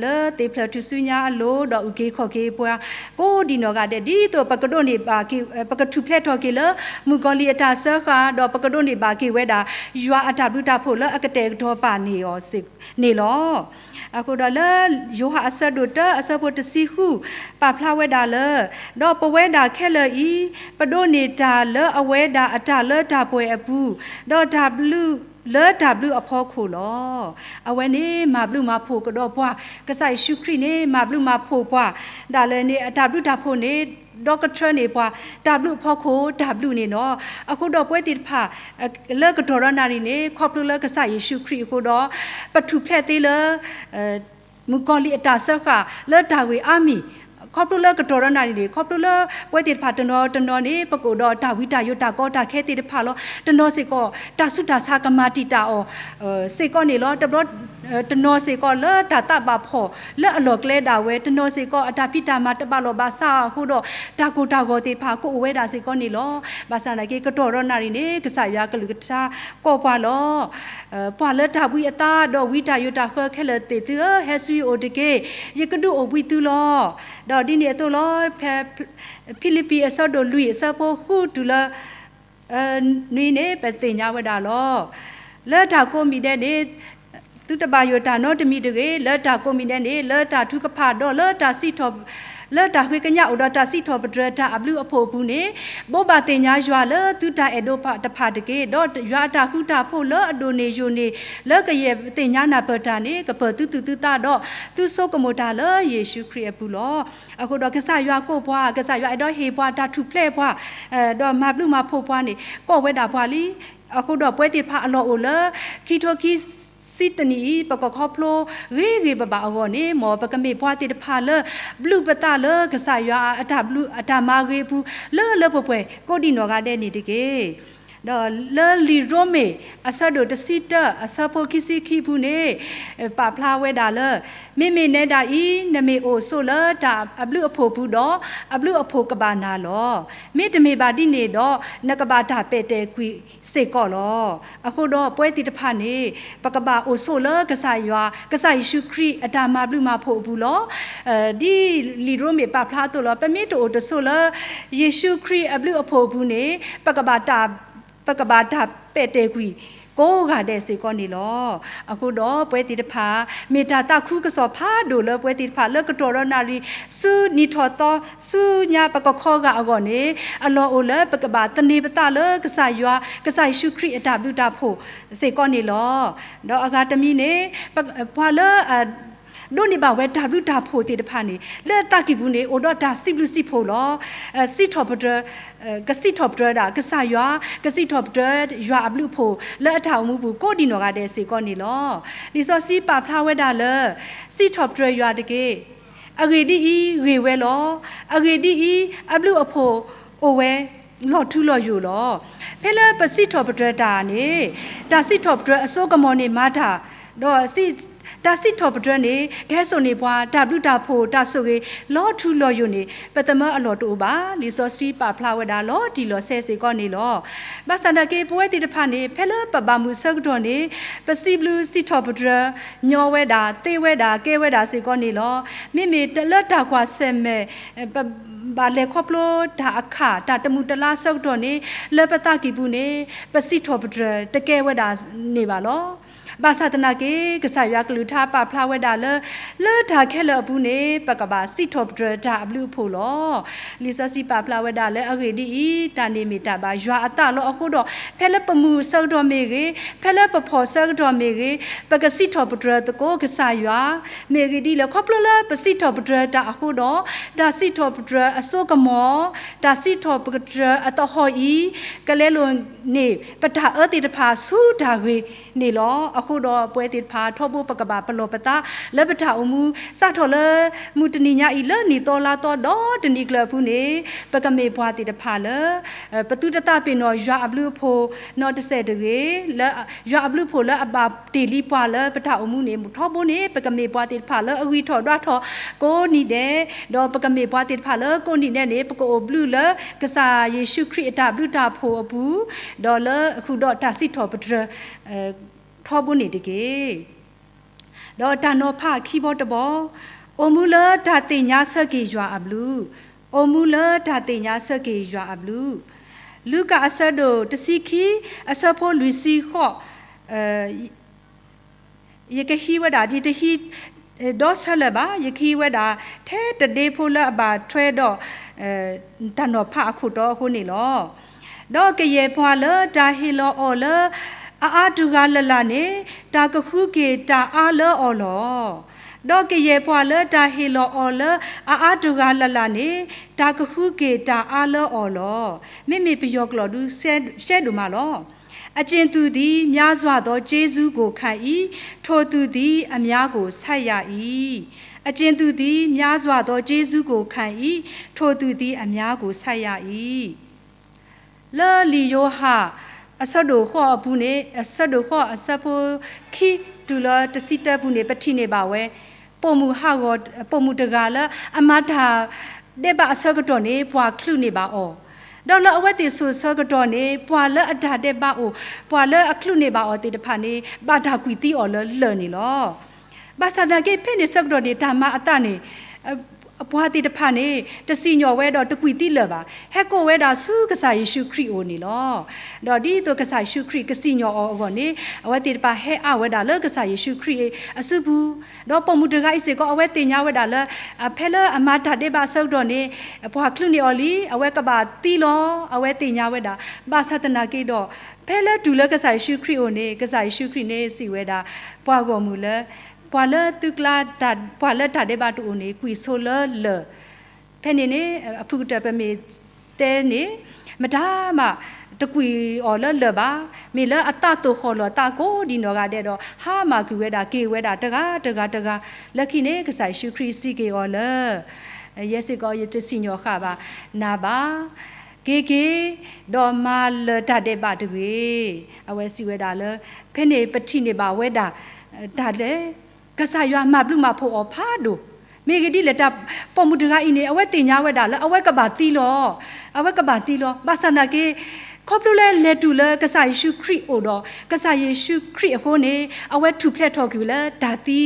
လၢသ့ၣ်ဖျၢၣ်ထူၣ်စုညါအလိၤ ဒီးအုၣ်က့ၤခီၣ်က့ၤပှၤ ကိးဒံးနီၢ်ဂၤဒဲး ဒ်သိးပကဒိးန့ၢ်ဘၣ်က့ၤ ပကထူၣ်ဖျဲးထီၣ်က့ၤလၢ မုၣ်ကီၤလံၢ်အတၢ်စၢဃာ် ဒီးပကဒိးန့ၢ်ဘၣ်က့ၤဝဲဒၣ် ယွၤအတၢ်ဘျုးတၢ်ဖှိၣ်လၢအကတဲာ်ကတီၤပာ်န့ၢ်အီၤန့ၣ်လီၤ. အဃိဒီးလၢယိၤဟၣ်အဆၢဒိၣ်တၢအဆၢဖိတဆံဃု ပာ်ဖျါဝဲဒၣ်လၢ ဒီးပဝဲဒၣ်ခဲလၢာ်အံၤ ပဒိးန့ၢ်တၢ်လၢအဝဲဒၣ်အတၢ်လၢတၢ်ပှဲၤအပူၤ, ဒီးတၢ်ဘျုးလၢတၢ်ဘျုးအဖီခိၣ်လီၤ. အဝဲန့ၣ်မၤဘျုးမၤဖှိၣ်ကဒီးပှၤ, ကစၢ်ယ့ၣ်ၡူးခရံာ်န့ၣ် မၤဘျုးမၤဖှိၣ်ပှၤ ဒၣ်လဲာ်န့ၣ် အတၢ်ဘျုးတၢ်ဖှိၣ်န့ၣ် ဒီကထၢန့ၢ်ပှၤ တၢ်ဘျုးအဖီခိၣ်တၢ်ဘျုးန့ၣ်လီၤ. အဃိဒီးပဝဲသ့ၣ်တဖၣ် လၢကတီၢ်ဒီးနၣ်ရံၣ်န့ၣ် ခီဖျိလၢကစၢ်ယ့ၣ်ၡူးခရံာ်အဃိဒီး ပထူၣ်ဖျဲးသ့လၢ မုၣ်ကီၤလံၢ်အတၢ်စၢဃာ်လၢတၢ်ဂ့ၢ်အါမံၤ, ခီဖျိလၢကတီၢ်ဒီးနၣ်ရံၣ်န့ၣ် ခီဖျိလၢပဝဲသ့ၣ်တဖၣ်တနီၤတနီၤန့ၣ် ပကအိၣ်ဒီးတၢ်ဝံတၢ်ယိးတၢ်ကီတၢ်ခဲသ့ၣ်တဖၣ်လီၤ. တနီၤစ့ၢ်ကီး တၢ်ဆူးတၢ်ဆါကမၤတံာ်တာ်အီၤ စ့ၢ်ကီးန့ၣ်လီၤ. တဘျီ တနီၤစ့ၢ်ကီးလၢတၢ်သးဘၣ်ဖှီၣ်လၢအလီၢ်ကျဲဒၣ်ဝဲ, တနီၤစ့ၢ်ကီးအတၢ်ဖံးတၢ်မၤတဘၣ်လိာ်ဘၣ်စးအဃိဒီး တၢ်ကိၢ်တၢ်ဂီၤသ့ၣ်တဖၣ်ကအိၣ်ဝဲဒၣ်စ့ၢ်ကီးန့ၣ်လီၤ. ဘၣ်ဆၣ်သနာ်က့ ကတီၢ်ဒီးနၣ်ရံၣ်န့ၣ် ကစၢ်ယွၤကလုၢ်ကထါကိးပှၤလီၤ. ပှၤလၢတၢ်ဘှံးအသးဒီးဝံတၢ်ယိးတၢ်ဃၢခဲလၢာ်သ့ၣ်သုဧၢ, ဟဲဆူယအိၣ်တက့ၢ်. ယကဒုးအိၣ်ဘှံးသုလီၤ. ဒီးဒ်န့ၣ်အသိးလီၤ. ဖဲ ဖံလံးပံၤအဆၢဒိၣ်လွံၢ်အဆၢဖိဃုတုၤလၢ နွံန့ၣ် ပသ့ၣ်ညါဝဲဒၣ်လီၤ. လၢတၢ်ကိးမံၤဒဲးန့ၣ် သုတဘၣ်ယိၣ်တၢ်နီတမံၤတဂ့ၤ. လၢတၢ်ကိးမံၤဒဲးန့ၣ် လၢတၢ်ထုကဖၣ်ဒီးလၢတၢ်စံးထီၣ် လၢတၢ်ဃ့ကညးအိၣ်ဒီးတၢ်စံးထီၣ်ပတြၢၤတၢ်အဘျုးအဖှိၣ်အပူၤန့ၣ် ဘိးဘၣ်သ့ၣ်ညါယွၤလၢသုတၢ်အဲၣ်ဒိးတဖၣ်တဖၣ်တက့ၢ်. ဒီးယွၤအတၢ်ဃူတၢ်ဖိးလၢအဒိၣ်န့ၢ်ယိာ်န့ၢ် လၢကယဲၢ်သ့ၣ်ညါနၢ်ပၢၢ်တၢ်န့ၣ် ကပၢၤသုသူၣ်သုသးဒီး သုဆိကမိၣ်တၢ်လၢယ့ၣ်ၡူးခရံာ်အပူၤလီၤ. အဃိဒီးကစၢ်ယွၤကိးပှၤ, ကစၢ်ယွၤအဲၣ်ဒိးဟ့ၣ်ပှၤတၢ်ထူၣ်ဖျဲးပှၤ, ဒီးမၤဘျုးမၤဖှိၣ်ပှၤန့ၣ် ကိးဝဲဒၣ်ပှၤလံ. အဃိဒီးပဝဲသ့ၣ်တဖၣ်အလီၢ်အိၣ်လၢ ခံထိခံဆံတနံၣ်အံၤ ပကခီဖျိဂ့ၤဂ့ၤဘၣ်ဘၣ်အဂီၢ်န့ၣ် မ်ပကမ့ၢ်ပှၤသ့ၣ်တဖၣ်လၢ ဘျုးပသးလၢကစၢ်ယွၤအတၢ်ဘျုးအတၢ်မၤဂ့ၤအပူၤ လၢလၢပှဲၤပှဲၤ ကိးဒံးနီၢ်ဂၤဒဲးန့ၣ်တက့ၢ်. ဒီးလၢလံာ်ရိမ့ၤ အဆၢဒိၣ်တဆံတၢ အဆၢဖိခံဆံခံအပူၤန့ၣ် ပာ်ဖျါဝဲဒၣ်လၢ မ့မ့ၢ်နဲဒၣ်အံၤ နမ့ၢ်အိၣ်ဆိးလၢတၢ်အဘျုးအဖှိၣ်ပူၤဒီး အဘျုးအဖှိၣ်ကဘၣ်နၤလီၤ. မ့တမ့ၢ်ဘၣ်ဒ်န့ၣ်ဒီး နကဘၣ်တၢ်ပဲာ်တဲာ်ကွံာ်စ့ၢ်ကီးလီၤ. အဃိဒီးပဝဲသ့ၣ်တဖၣ်န့ၣ် ပကဘၣ်အိၣ်ဆိးလၢကစၢ်ယွၤ ကစၢ်ယ့ၣ်ၡူးခရံာ်အတၢ်မၤဘျုးမၤဖှိၣ်အပူၤလီၤ. ဒ်လံာ်ရိမ့ၤပာ်ဖျါအသိးလီၤ. ပမ့ၢ်တအိၣ်တဆိးလၢ ယ့ၣ်ၡူးခရံာ်အဘျုးအဖှိၣ်အပူၤန့ၣ် ပကဘၣ်တၢ် ပကဘၣ်တၢ်ပဲာ်တဲာ်ကွံာ်ကိးဂၤဒဲးစ့ၢ်ကီးန့ၣ်လီၤ. အဃိဒီးပဝဲသ့ၣ်တဖၣ် မ့ၢ်တၢ်သးခုကစီၣ်ဖးဒိၣ်လၢပဝဲသ့ၣ်တဖၣ်လၢကတီၢ်ဒီးနၣ်ရံၣ် ဆူနံၣ်ထီၣ်သီ ဆူညါပကခီဂာ်အဂီၢ်န့ၣ် အလီၢ်အိၣ်လၢပကဘၣ်သန့ၤပသးလၢကစၢ်ယွၤ ကစၢ်ယ့ၣ်ၡူးခရံာ်အတၢ်ဘျုးတၢ်ဖှိၣ်စ့ၢ်ကီးန့ၣ်လီၤ. ဒီးအဂၤတမံၤန့ၣ် ပှၤလၢ ဒိးန့ၢ်ဘၣ်ဝဲတၢ်ဘျုးတၢ်ဖှိၣ်သ့ၣ်တဖၣ်န့ၣ် လၢအသးကံၢ်ပူၤန့ၣ် အိၣ်ဒီးတၢ်စံးဘျုးစံးဖှိၣ်လီၤ. စံးထီၣ်ပတြၢၤ ကစံးထီၣ်ပတြၢၤဒၣ်ကစၢ်ယွၤ, ကစံးထီၣ်ပတြၢၤယွၤအဘျုးအဖှိၣ် လၢအတၢ်အိၣ်မူပူၤကိးဒံးနီၢ်ဂၤဒဲးစ့ၢ်ကီးန့ၣ်လီၤ. လံာ်စီဆှံပာ်ဖျါဝဲဒၣ်လၢ စံးထီၣ်ပတြၢၤယွၤတက့ၢ်. အဂ့ၢ်ဒ်အံၤ, ဂ့ၤဝဲလီၤ. အဂ့ၢ်ဒ်အံၤ, အဘျုးအဖှိၣ်အိၣ်ဝဲ လီၤထူလီၤယိာ်လီၤ. ဖဲလၢပစံးထီၣ်ပတြၢၤတၢ်န့ၣ် တၢ်စံးထီၣ်ပတြၢၤအစိကမီၤန့ၣ်မၤတၢ်, ဒီး တၢ်စံးထီၣ်ပတြၢၤန့ၣ် ကဟဲစိာ်န့ၢ်ပှၤ တၢ်ဘျုးတၢ်ဖှိၣ်တၢ်ဆိၣ်ဂ့ၤ လီၤထူလီၤယိာ်န့ၣ် ပသမၢအလီၢ်တအိၣ်ဘၣ်. လံာ်စီဆှံပာ်ဖျါဝဲဒၣ်လီၤတံၢ်လီၤဆဲးစ့ၢ်ကီးန့ၣ်လီၤ. ဘၣ်ဆၣ်သနာ်က့ ပဝဲသ့ၣ်တဖၣ်န့ၣ် ဖဲလၢပဘၣ်မုာ်ဆၢကတီၢ်န့ၣ် ပစံးဘျုးစံးထီၣ်ပတြၢၤ ညီဝဲဒၣ် သ့ဝဲဒၣ် ကဲဝဲဒၣ်စ့ၢ်ကီးန့ၣ်လီၤ. မ့မ့ၢ်လၢတၢ်ကွၢ်ဆၢၣ်မဲာ် ပဘၣ်လဲၤခီဖျိတၢ်အခၣ် တၢ်တမုာ်တလါဆၢကတီၢ်န့ၣ် လၢပသးကံၢ်ပူၤန့ၣ် ပစံးထီၣ်ပတြၢၤတကဲဝဲဒၣ်န့ၣ်ဘၣ်လီၤ. ဘၣ်ဆၣ်သနာ်က့ ကစၢ်ယွၤကလုၢ်ကထါပာ်ဖျါဝဲဒၣ်လၢ လၢတၢ်ခဲလၢာ်အပူၤန့ၣ် ပကဘၣ်စံးထီၣ်ပတြၢၤတၢ်အဘျုးအဖှိၣ်လီၤ. လံာ်စီဆှံပာ်ဖျါဝဲဒၣ်လၢအဂ့ၢ်ဒ်အံၤ, တၢ်န့ၣ်မ့ၢ်တၢ်ဘၣ်ယွၤအသးလီၤ. အဃိဒီး ဖဲလၢပမုာ်ဆၢကတီၢ်မ့ၢ်ဂ့ၤ, ဖဲလၢပဖှီၣ်ဆၢကတီၢ်မ့ၢ်ဂ့ၤ, ပကစံးထီၣ်ပတြၢၤသကိးကစၢ်ယွၤ, မ့ၢ်အဂ့ၢ်ဒ်လဲၣ်, ခီဖျိလၢပစံးထီၣ်ပတြၢၤတၢ်အဃိဒီး, တၢ်စံးထီၣ်ပတြၢၤအစိကမီၤ, တၢ်စံးထီၣ်ပတြၢၤအသဟီၣ်အံၤ, ကလဲလိာ်န့ၢ် ပတၢ်အၢသ့ၣ်တဖၣ်ဆူတၢ်ဂ့ၤန့ၣ်လီၤ. အဃိဒီးပဝဲသ့ၣ်တဖၣ်ထီဘိပကဘၣ်ပလီၢ်ပသးလၢပတၢ်အိၣ်မူ စးထီၣ်လၢမုၢ်တနံၤညါအံၤ လၢနံၣ်သီလါသီဒီးတနံၤကျၢၤအပူၤန့ၣ် ပကမ့ၢ်ပှၤသ့ၣ်တဖၣ်လၢ ပသုတသးပ့ၤနီၣ်ယွၤအဘျုးအဖှိၣ်နီတစဲးတဂ့ၤ, လၢယွၤအဘျုးအဖှိၣ်လၢအဘၣ်တ့ၢ်လံပှၤလၢပတၢ်အိၣ်မူန့ၣ် ထီဘိန့ၣ် ပကမ့ၢ်ပှၤသ့ၣ်တဖၣ်လၢအဂံၢ်ထီၣ်ဒွးထီၣ်ကိးနံၤဒဲး, ဒီးပကမ့ၢ်ပှၤသ့ၣ်တဖၣ်လၢကိးနံၤဒဲးန့ၣ် ပကအိၣ်ဘျုးလၢကစၢ်ယ့ၣ်ၡူးခရံာ်အတၢ်ဘျုးတၢ်ဖှိၣ်အပူၤ, ဒီးလၢဃုာ်ဒီးတၢ်စံးထီၣ်ပတြၢၤ ထီဘိန့ၣ်တက့ၢ်. ဒီးတၢ်နီၤဖးခံဘီတဘီ, အိၣ်မူလၢတၢ်သ့ၣ်ညါဆၢက့ၤယွၤအဘျုး, အိၣ်မူလၢတၢ်သ့ၣ်ညါဆၢက့ၤယွၤအဘျုး, လူၤကၣ်အဆၢဒိၣ်တဆံခံ အဆၢဖိလွံၢ်ဆံဃိး, ယကဟံးဝဲဒၣ် ယတဟံးဒီးဆၢလၢာ်ဘၣ်, ယကဟံးဝဲဒၣ်ထဲတဒ့ဖိလၢအဘၣ်ထွဲဒီး တၢ်နီၤဖးအခိၣ်တီအဃိန့ၣ်လီၤ. ဒီးကယဲၢ်ပှၤလၢတၢ်ဟ့ၣ်လီၤအီၤလၢ အအါတဂၤလၢ်လၢ်န့ၣ် တၢ်ကဃုက့ၤတၢ်အါလၢအီၤလီၤ. ဒီးကယဲၢ်ပှၤလၢတၢ်ဟ့ၣ်လီၤအီၤလၢအအါတဂၤလၢ်လၢ်န့ၣ် တၢ်ကဃုက့ၤတၢ်အါလၢအီၤလီၤ. မ့မ့ၢ်ပယီၤကျိာ်ဒုး ရှဲဒိၣ်မးလီၤ. အကျင့်သူသည် များစွာသော ကျေးဇူးကို ခံ၏၊ ထိုသူသည် အများကို ဆပ်ရ၏။ အကျင့်သူသည် များစွာသော ကျေးဇူးကို ခံ၏၊ ထိုသူသည် အများကို ဆပ်ရ၏. လၢလံာ်ယိၤဟၣ် အဆၢဒိၣ်ဃိးအပူၤန့ၣ် အဆၢဒိၣ်ဃိးအဆၢဖိခံတုၤလၢတဆံတၢပူၤန့ၣ် ပထံၣ်န့ၢ်ဘၣ်ဝဲ ပိာ်မုၣ်ဟးဂီၤ ပိာ်မုၣ်တဂၤလၢအမၤတၢ်ဒဲးဘးအဆၢကတီၢ်န့ၣ် ပှၤချုးန့ၢ်ဘၣ်အီၤ, ဒီးလၢအဝဲသ့ၣ်ဆိၣ်ဆၢကတီၢ်န့ၣ် ပှၤလၢအတၢ်ဒဲးဘးအိၣ် ပှၤလၢအချုးန့ၢ်ဘၣ်အီၤသ့ၣ်တဖၣ်န့ၣ် ဘၣ်တၢ်ကွံာ်သံအီၤလၢလၢၢ်န့ၣ်လီၤ. ဘၣ်ဆၣ်သနာ်က့ ဖဲန့ၣ်ဆၢကတီၢ်န့ၣ် တၢ်မၤအသးန့ၣ် ပှၤသ့ၣ်တဖၣ်န့ၣ် တစံၣ်ညီၣ်ဝဲဒီးတကွံာ်သံလၢၤဘၣ်, ဟဲကိးဝဲဒၣ်ဆူကစၢ်ယ့ၣ်ၡူးခရံာ်အအိၣ်န့ၣ်လီၤ. ဒီးဒ်သိးကစၢ်ယ့ၣ်ၡူးခရံာ်ကစံၣ်ညီၣ်အီၤအဂီၢ်န့ၣ် အဝဲသ့ၣ်တဖၣ်ဟဲအါဝဲဒၣ်လၢကစၢ်ယ့ၣ်ၡူးခရံာ်အစုပူၤ, ဒီးပိာ်မုၣ်တဂၤအံၤစ့ၢ်ကီး အဝဲသ့ၣ်ညါဝဲဒၣ်လၢ ဖဲလၢအမၤတၢ်ဒဲးဘးအဆၢကတီၢ်န့ၣ် ပှၤချုးန့ၢ်အီၤလံ, အဝဲကဘၣ်သံလီၤ, အဝဲသ့ၣ်ညါဝဲဒၣ်, ဘၣ်ဆၣ်သနာ်က့ဒီး ဖဲလၢတုၤလၢကစၢ်ယ့ၣ်ၡူးခရံာ်အအိၣ်န့ၣ် ကစၢ်ယ့ၣ်ၡူးခရံာ်န့ၣ်စံးဝဲဒၣ် ပှၤဂီၢ်မုၢ်လၢ ပှၤလၢသုကျါ ပှၤလၢတၢ်ဒဲးဘးတအိၣ်န့ၣ် ကွံာ်ဆိလၢလၢၢ်, ဖဲန့ၣ်န့ၣ် အဖုၣ်ကတၢၢ်ပမ့ၢ်တဲန့ၣ် မတၤမးတကွံာ်အီၤလၢလၢၢ်ဘၣ်, မ့ၢ်လၢအသးသိၣ်ဃီၣ်လီၤအသးကိးဒံးနီၢ်ဂၤဒဲးဒီး ဟါမၢ်ကွံာ်ဝဲဒၣ် က့ၤဝဲဒၣ်တဂၤတဂၤတဂၤ, လၢခံန့ၣ် ကစၢ်ယ့ၣ်ၡူးခရံာ်စံးက့ၤအီၤလၢ ယဲစ့ၢ်ကီးယတစံၣ်ညီၣ်ဃာ်ဘၣ်နၤဘၣ်, က့ၤက့ၤ ဒီးမၤလၢၢ်တၢ်ဒဲးဘးတဂ့ၤ. အဝဲစံးဝဲဒၣ်လၢ ဖဲန့ၣ်ပထံၣ်န့ၢ်ဘၣ်ဝဲဒၣ် တၢ်လဲၣ် ကစၢ်ယွၤမၤဘျုးမၤဖှိၣ်အီၤဖးဒိၣ်, မ့ၢ်ဂ့ၢ်ဒ်လဲၣ် တၢ်ပိာ်မုၣ်တဂၤအံၤန့ၣ် အဝဲသ့ၣ်ညါဝဲဒၣ်လၢအဝဲကဘၣ်သံလီၤ, အဝဲကဘၣ်သံလီၤ, ဘၣ်ဆၣ်သနာ်က့ ခီဖျိလၢလဲၤတုၤလၢကစၢ်ယ့ၣ်ၡူးခရံာ်အအိၣ်ဒီး ကစၢ်ယ့ၣ်ၡူးခရံာ်အဃိန့ၣ် အဝဲထူၣ်ဖျဲးထီၣ်ကွံာ်ဝဲလၢတၢ်သံ,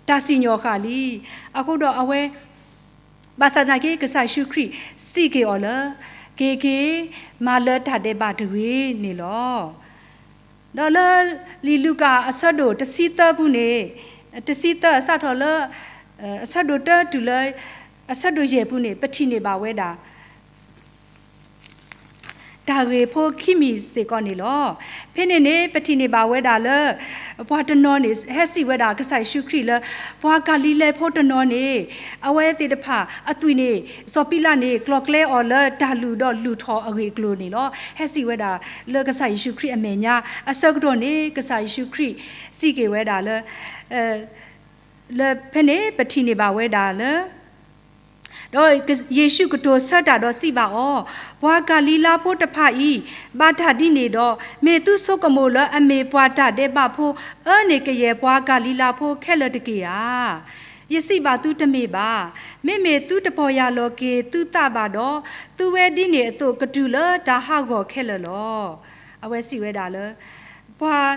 တၢ်စံၣ်ညီၣ်ဃာ်လံ. အဃိဒီးအဝဲ ဘၣ်ဆၣ်သနာ်က့ ကစၢ်ယ့ၣ်ၡူးခရံာ်စံးက့ၤအီၤလၢ က့ၤက့ၤ မၤလၢတၢ်ဒဲးဘးတဂ့ၤန့ၣ်လီၤ. ဒီးလၢလံာ်လူၤကၣ်အဆၢဒိၣ်တဆံသၢပူၤန့ၣ်, တဆံသၢအစးထီၣ်လၢ အဆၢဒိၣ်တၢတုၤလၢ အဆၢဒိၣ်ယဲၢ်ပူၤန့ၣ် ပထံၣ်န့ၢ်ဘၣ်ဝဲဒၣ် တၢ်ဂ့ၢ်ဖိခံမံၤစ့ၢ်ကီးန့ၣ်လီၤ. ဖဲန့ၣ်န့ၣ် ပထံၣ်န့ၢ်ဘၣ်ဝဲဒၣ်လၢ ပှၤတနီၤန့ၣ် ဟဲစံးဝဲဒၣ်ကစၢ်ယ့ၣ်ၡူးခရံာ်လၢ ပှၤကၤလံၤလဲးဖိတနီၤန့ၣ် အဝဲသ့ၣ်တဖၣ်အသွံၣ်န့ၣ် စီၤပံလးန့ၣ် ကျီၢ်ကျဲအီၤလၢတၢ်လုၢ်ဒီးလုၢ်ထီၣ်အဂ့ၢ်အကျိၤန့ၣ်လီၤ. ဟဲစံးဝဲဒၣ်လၢကစၢ်ယ့ၣ်ၡူးခရံာ်အမဲာ်ညါ အဆၢကတီၢ်န့ၣ် ကစၢ်ယ့ၣ်ၡူးခရံာ်စံးက့ၤဝဲဒၣ်လၢ လၢဖဲန့ၣ်ပထံၣ်န့ၢ်ဘၣ်ဝဲဒၣ်လၢ ဒီးယ့ၣ်ၡူးကတိၤဆၢတၢ်ဒီးစံးဘၣ်အီၤ, ပှၤကၤလံၤလါဖိတဖၣ်အံၤ ဘၣ်တၢ်ဒ်န့ၣ်ဒီး, မ့ၢ်သုဆိကမိၣ်လၢအမ့ၢ်ပှၤတၢ်ဒဲးဘးဖိ အၢန့ၢ်ကယဲၢ်ပှၤကၤလံၤလါဖိခဲလၢာ်တက့ၢ်ဧါ. ယစံးဘၣ်သုတမ့ၢ်ဘၣ်. မ့မ့ၢ်သုတပီၢ်ယၢ်လီၤက့ၤသုသးဘၣ်ဒီး, သုဝဲဒ်န့ၣ်အသိးကတုၤလၢတၢ်ဟးဂီၤခဲလၢာ်လီၤ. အဝဲစံးဝဲဒၣ်လၢ ပှၤ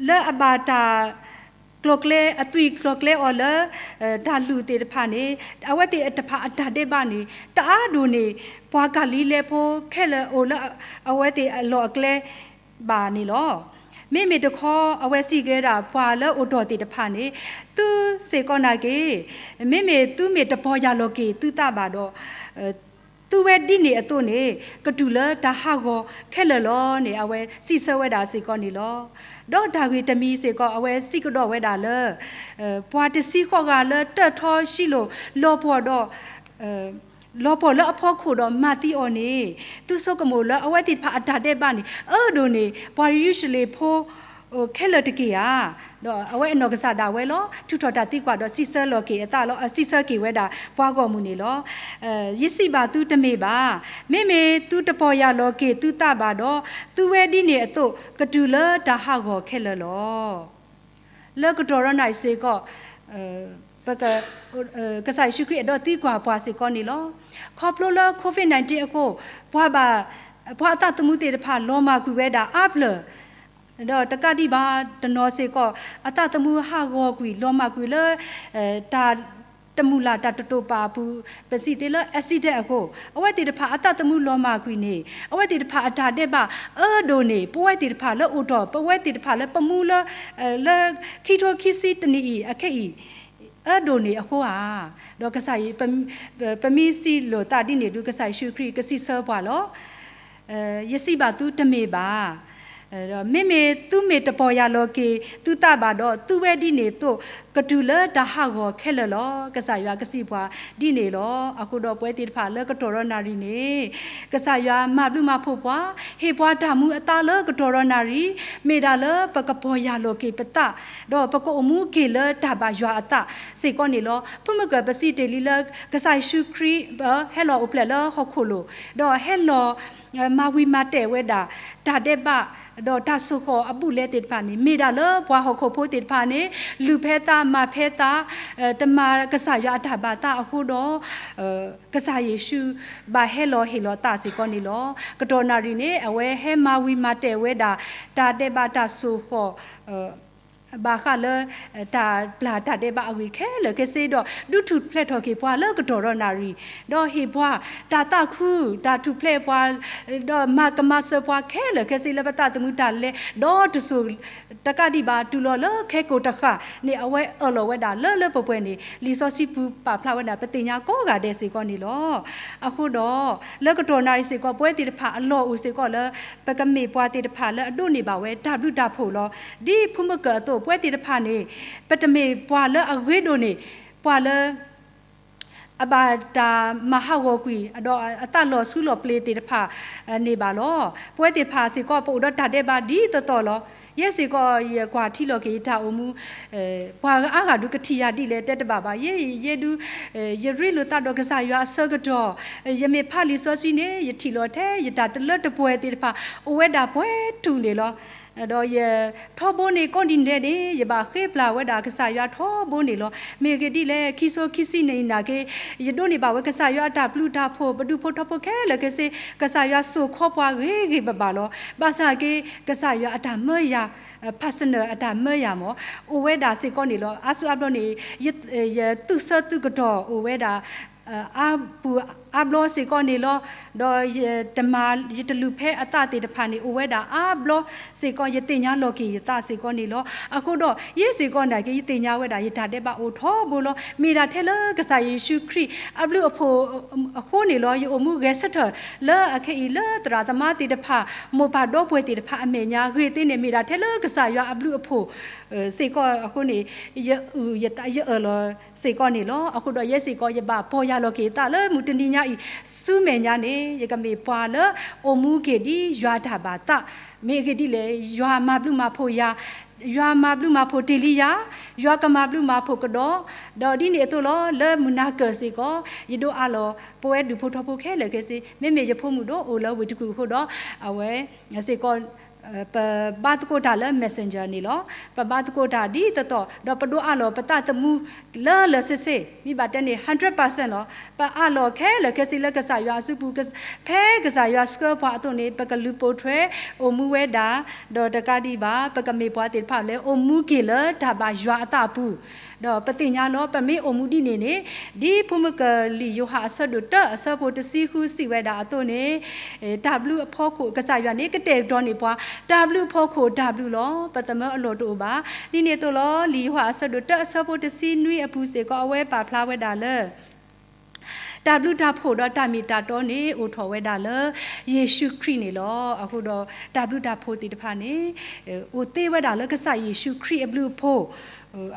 လၢအဘၣ်တၢ် ကျီၢ်ကျဲ အသွံၣ်ကျီၢ်ကျဲအီၤလၢ တၢ်လုၢ်သ့ၣ်တဖၣ်န့ၣ် အဝဲသ့ၣ်တဖၣ်အတၢ်ဒဲးဘးန့ၣ် တအါဒိၣ်န့ၢ် ပှၤကၤလံၤလဲးဖိခဲလၢာ်အိၣ်လၢအဝဲသ့ၣ်အလီၢ်အကျဲဘၣ်န့ၣ်လီၤ. မ့မ့ၢ်တခီ အဝဲစံးကဲဒၣ်ပှၤလၢအိၣ်တ့ၢ်သ့ၣ်တဖၣ်န့ၣ်, သုစ့ၢ်ကီးနာ်က့, မ့မ့ၢ်သုမ့ၢ်တပီၢ်ယၢ်လီၤက့ၤသုသးဘၣ်ဒီး, သုဝဲဒ်န့ၣ်အသိးန့ၣ် ကတုၤလၢတၢ်ဟးဂီၤခဲလၢာ်လီၤန့ၣ် အဝဲစံးဆၢဝဲဒၣ်စ့ၢ်ကီးန့ၣ်လီၤ. ဒီးတၢ်ဂ့ၢ်တမံၤစ့ၢ်ကီး အဝဲစံးကဒီးဝဲဒၣ်လၢ ပှၤတဆံဃိးဂၤလၢတၢၣ်ထီၣ်ဟံၣ်လိၤ လီၤပှီၢ်ဒီး လီၤပှီၢ်လၢအဖီခိၣ်ဒီးမၤသံအီၤန့ၣ်, သုဆိကမိၣ်လၢအဝဲသ့ၣ်တဖၣ်အတၢ်ဒဲးဘးန့ၣ် အၢဒိၣ်န့ၢ် ပှၤယရူၤၡလ့ၣ်ဖိ ခဲလၢာ်တက့ၢ်ဧါ. ဒီးအဝဲအနီၢ်ကစၢ်ဒၣ်ဝဲလီၤ ထုးထီၣ်တၢ်သံကွၢ်ဒီးစံးဆၢလီၤက့ၤအသးလီၤ, အစံးဆၢက့ၤဝဲဒၣ်ပှၤဂီၢ်မုၢ်န့ၣ်လီၤ. ယစံးဘၣ်သုတမ့ၢ်ဘၣ်. မ့မ့ၢ်သုတပီၢ်ယၢ်လီၤက့ၤသုသးဘၣ်ဒီး, သုဝဲဒ်န့ၣ်အသိး ကတုၤလၢတၢ်ဟးဂီၤခဲလၢာ်လီၤ. လၢကတီၢ်ဒီးနၣ်ရံၣ်စ့ၢ်ကီး ပက ကစၢ်ယ့ၣ်ၡူးခရံာ်အဲၣ်ဒိးသံကွၢ်ပှၤစ့ၢ်ကီးန့ၣ်လီၤ. ခီဖျိလၢ COVID nineteen အဃိ, ပှၤဘၣ်, ပှၤအသးသမူသ့ၣ်တဖၣ်လီၤမၢ်ကွံာ်ဝဲဒၣ်အါဖျၢၣ်, ဒီးတကးဒံးဘၣ်တနီၤစ့ၢ်ကီး အသးသမူဟးဂီၤကွံာ် လီၤမၢ်ကွံာ်လၢ တၢ်တမုာ်လၤတၢ်တတိာ်ပာ်အပူၤ, ပစံးသ့လၢ accident အဃိ, အဝဲသ့ၣ်တဖၣ်အသးသမူလီၤမၢ်ကွံာ်န့ၣ် အဝဲသ့ၣ်တဖၣ်အတၢ်ဒဲးဘး အၢဒိၣ်န့ၢ် ပဝဲသ့ၣ်တဖၣ်လၢအိၣ်တ့ၢ် ပဝဲသ့ၣ်တဖၣ်လၢပမူလၢ လၢခံထိခံဆံတနံၣ်အံၤအခဲအံၤ အၢဒိၣ်န့ၢ်အဃိဧါ. ဒီးကစၢ်ယ့ၣ်, ပမ့ၢ်စံးလိာ်သးဒ်န့ၣ်ဒီး ကစၢ်ယ့ၣ်ၡူးခရံာ်ကစံးဆၢပှၤလီၤ. ယစံးဘၣ်သုတမ့ၢ်ဘၣ်. မ့မ့ၢ်သုမ့ၢ်တပီၢ်ယၢ်လီၤက့ၤသုသးဘၣ်ဒီး သုဝဲဒ်န့ၣ်အသိး ကတုၤလၢတၢ်ဟးဂီၤခဲလၢာ်လီၤ. ကစၢ်ယွၤကစံးပှၤဒ်န့ၣ်လီၤ. အဃိဒီးပဝဲသ့ၣ်တဖၣ်လၢကတီၢ်ဒီးနၣ်ရံၣ်န့ၣ် ကစၢ်ယွၤမၤဘျုးမၤဖှိၣ်ပှၤ, ဟ့ၣ်ပှၤတၢ်မူအသါလၢကတီၢ်ဒီးနၣ်ရံၣ်, မ့ၢ်ဒၣ်လၢပကပီၢ်ယၢ်လီၤက့ၤပသး, ဒီးပကအိၣ်မူက့ၤလၢတၢ်ဘၣ်ယွၤအသးစ့ၢ်ကီးန့ၣ်လီၤ. ဖုမုၢ်ကၢၢ်ပစံးတ့ၢ်လံလၢ ကစၢ်ယ့ၣ်ၡူးခရံာ် ဟဲလီၤအိၣ်ဖျဲၣ်လၢဟီၣ်ခိၣ်လိၤ, ဒီးဟဲလီၤ မၤဝံၤမၤတဲာ်ဝဲဒၣ် တၢ်ဒဲးဘး ဒီးတၢ်စိၢ်ဃီၣ်အဘူးအလဲသ့ၣ်တဖၣ်န့ၣ် မ့ၢ်ဒၣ်လၢပှၤဟီၣ်ခိၣ်ဖိသ့ၣ်တဖၣ်န့ၣ် လုၢ်ဖဲသးမၤဖဲသး, တမၤကစၢ်ယွၤအတၢ်ဘၣ်သးအဃိဒီး ကစၢ်ယ့ၣ်ၡူးဘၣ်ဟဲလီၤဟ့ၣ်လီၤသးစ့ၢ်ကီးန့ၣ်လီၤ. ကတီၢ်နၣ်ရံၣ်န့ၣ် အဝဲဟဲမၤဝံၤမၤတဲာ်ဝဲဒၣ် တၢ်ဒဲးဘးတၢ်စိၢ်ဃီၣ် ဘၣ်ဃးလၢ တၢ်ပျၢ်တၢ်ဒဲးဘးအဂ့ၢ်ခဲလၢာ်ခဲဆ့ဒီး ဒုးထူၣ်ဖျဲးထီၣ်က့ၤပှၤလၢကတီၢ်ဒီးနၣ်ရံၣ်, ဒီးဟ့ၣ်ပှၤတၢ်သးခု တၢ်ထူၣ်ဖျဲးပှၤ ဒီးမၤကမၤစၢၤပှၤခဲလၢာ်ခဲဆ့လၢပသးသမူတၢ်လဲၤ ဒီးတစိၢ်တကးဒံးဘၣ် တုၤလီၤလၢခဲကိာ်တဃၣ်န့ၣ် အဝဲအၢၣ်လီၤဝဲဒၣ်လၢလၢပှဲၤပှဲၤန့ၣ် လံာ်စီဆှံပူၤပာ်ဖျါဝဲဒၣ် ပသ့ၣ်ညါကိးဂၤဒဲးစ့ၢ်ကီးန့ၣ်လီၤ. အဃိဒီး လၢကတီၢ်နၣ်ရံၣ်စ့ၢ်ကီး ပဝဲသ့ၣ်တဖၣ်အလီၢ်အိၣ်စ့ၢ်ကီးလၢ ပကမ့ၢ်ပှၤသ့ၣ်တဖၣ်လၢအဒိးန့ၢ်ဘၣ်ဝဲတၢ်ဘျုးတၢ်ဖှိၣ်လီၤ. ဒ်ဖုမုၢ်ကၢၢ်အသိး ပဝဲသ့ၣ်တဖၣ်န့ၣ် ပတမ့ၢ်ပှၤလၢအဂ့ၤဒိၣ်န့ၢ် ပှၤလၢ အဘၣ်တၢ်မၤဟးဂီၤကွံာ် ဒီးအသးလီၤဆူလီၤပျ့ၤသ့ၣ်တဖၣ်န့ၣ်ဘၣ်လီၤ. ပဝဲသ့ၣ်တဖၣ်စ့ၢ်ကီး ပအိၣ်ဒီးတၢ်ဒဲးဘးဒ်သိးသိးလီၤ. ယဲစ့ၢ်ကီး ယကွၢ်ထံလီၤက့ၤယတၢ်အိၣ်မူ ပှၤအါဂၤဒုးကထံၣ်ယၤဒ်လဲၣ်တဲတဘၣ်ဘၣ်. ယဲအံၤ ယဲဒုး ယရ့လိာ်သးဒီးကစၢ်ယွၤအဆၢကတီၢ်, ယမ့ၢ်ဖးလံာ်စီဆှံန့ၣ် ယထံၣ်လီၤထဲယတၢ်တလၢတပှဲၤသ့ၣ်တဖၣ် အိၣ်ဝဲဒၣ်ပှဲၤထူၣ်န့ၣ်လီၤ. ဒီးယထီဘိန့ၣ် ကိးနံၤဒဲးန့ၣ် ယဘၣ်ဃ့ပျၢ်ဝဲဒၣ်ကစၢ်ယွၤထီဘိန့ၣ်လီၤ. မ့ၢ်ဂ့ၢ်ဒ်လဲၣ် ခံစိခံဆံန့ၣ်နာ်က့ ယဒိးန့ၢ်ဘၣ်ဝဲကစၢ်ယွၤအတၢ်ဘျုးတၢ်ဖှိၣ် ပဒူၣ်ဖိထီဖိခဲလၢာ်ခဲဆ့ ကစၢ်ယွၤစိာ်ခီပှၤဂ့ၤဂ့ၤဘၣ်ဘၣ်လီၤ. ဘၣ်ဆၣ်က့ ကစၢ်ယွၤအတၢ်မၢယၤ personal အတၢ်မၢယၤမ့ၢ် အိၣ်ဝဲဒၣ်စ့ၢ်ကီးန့ၣ်လီၤ. အါစုအါဘျီန့ၣ် ယသုးဆၢသုးကတီၢ်အိၣ်ဝဲဒၣ် အါပူၤအါဘျီစ့ၢ်ကီးန့ၣ်လီၤ. ဒီးယတမၤ ယတလုၢ်ဖဲအသးသ့ၣ်တဖၣ်န့ၣ် အိၣ်ဝဲဒၣ်အါဘျီစ့ၢ်ကီး ယသ့ၣ်ညါလီၤက့ၤယသးစ့ၢ်ကီးန့ၣ်လီၤ. အဃိဒီး ယဲစ့ၢ်ကီးနာ်က့ ယသ့ၣ်ညါဝဲဒၣ် ယတၢ်ဒဲးဘးအိၣ်ထီဘိလီၤ. မ့ၢ်ဒၣ်ထဲလၢကစၢ်ယ့ၣ်ၡူးခရံာ်အဘျုးအဖှိၣ်အဃိန့ၣ်လီၤ. ယအိၣ်မူဂဲၤဆၢထၢၣ်လၢအခဲအံၤ လၢသရၣ်သမါသ့ၣ်တဖၣ် မိၢ်ပၢ်ဒီပုၢ်ဝဲၢ်သ့ၣ်တဖၣ်အမဲာ်ညါ ဂ့ၢ်သ့န့ၣ် မ့ၢ်ဒၣ်ထဲလၢကစၢ်ယွၤအဘျုးအဖှိၣ် စ့ၢ်ကီးအဃိန့ၣ် ယအုၣ်ယသးယအၢၣ်လီၤစ့ၢ်ကီးန့ၣ်လီၤ. အဃိဒီးယဲစ့ၢ်ကီး ယဘၣ်ပီၢ်ယၢ်လီၤက့ၤယသးလၢမုၢ်တနံၤညါအံၤ ဆူမဲာ်ညါန့ၣ် ယကမ့ၢ်ပှၤလၢအိၣ်မူက့ၤဒ်ယွၤတၢ်ဘၣ်သး မ့ၢ်အဂ့ၢ်ဒ်လဲၣ် ယွၤမၤဘျုးမၤဖှိၣ်ယၤ ယွၤမၤဘျုးမၤဖှိၣ်တ့ၢ်လံယၤ ယွၤကမၤဘျုးမၤဖှိၣ်ကဒီး ဒီးဒ်န့ၣ်အသိးလီၤ လၢမုၢ်နၤကၢၢ်စ့ၢ်ကီး ယဒိးအးလီၤ ပဝဲဒူၣ်ဖိထီဖိခဲလၢာ်ခဲဆ့ မ့မ့ၢ်ယဖိမုၣ်ဒိၣ်အိၣ်လၢဝ့ၢ်တကူၣ်အဃိဒီး အဝဲစ့ၢ်ကီး ပဘါသကိးတၢ်လၢ messenger န့ၣ်လီၤ. ပဘါသကိးတၢ်ဒ်သိးသိး ဒီးပဒိးအးလီၤပသးသမူ လၢလၢဆ့ဆ့ မ့ၢ်ဘၣ်တဲန့ၣ် hundred percent လီၤ. ပအးလီၤခဲလၢာ်ခဲဆ့လၢကစၢ်ယွၤအစုပူၤ ဖဲကစၢ်ယွၤဆှၢပှၤအသိးန့ၣ် ပကလုၢ်ပိာ်ထွဲ အိၣ်မူဝဲဒၣ် ဒီးတကးဒံးဘၣ် ပကမ့ၢ်ပှၤသ့ၣ်တဖၣ်လၢ အိၣ်မူက့ၤလၢတၢ်ဘၣ်ယွၤအသးအပူၤ ဒီးပသ့ၣ်ညါလီၤ ပမ့ၢ်အိၣ်မူဒ်န့ၣ်န့ၣ်, ဒ်ဖိမုၣ်ကလံၢ်ယိၤဟၣ်အဆၢဒိၣ်တၢ အဆၢဖိတဆံဃုစံးဝဲဒၣ်အသိးန့ၣ်, တၢ်ဘျုးအဖီခိၣ် ကစၢ်ယွၤန့ၣ်ကတဲာ်ကတီၤန့ၢ်ပှၤ, တၢ်ဘျုးအဖီခိၣ်တၢ်ဘျုးလီၤ. ပသးမၢအလီၢ်တအိၣ်ဘၣ်. ဒ်န့ၣ်အသိးလီၤ လံာ်ယိၤဟၣ်အဆၢဒိၣ်တၢ အဆၢဖိတဆံနွံအပူၤစ့ၢ်ကီး အဝဲပာ်ဖျါဝဲဒၣ်လၢ တၢ်ဘျုးတၢ်ဖှိၣ်ဒီးတၢ်မ့ၢ်တၢ်တီန့ၣ် အိၣ်ထီၣ်ဝဲဒၣ်လၢ ယ့ၣ်ၡူးခရံာ်န့ၣ်လီၤ. အဃိဒီးတၢ်ဘျုးတၢ်ဖှိၣ်သ့ၣ်တဖၣ်န့ၣ် အိၣ်သ့ဝဲဒၣ်လၢကစၢ်ယ့ၣ်ၡူးခရံာ်အဘျုးအဖှိၣ်,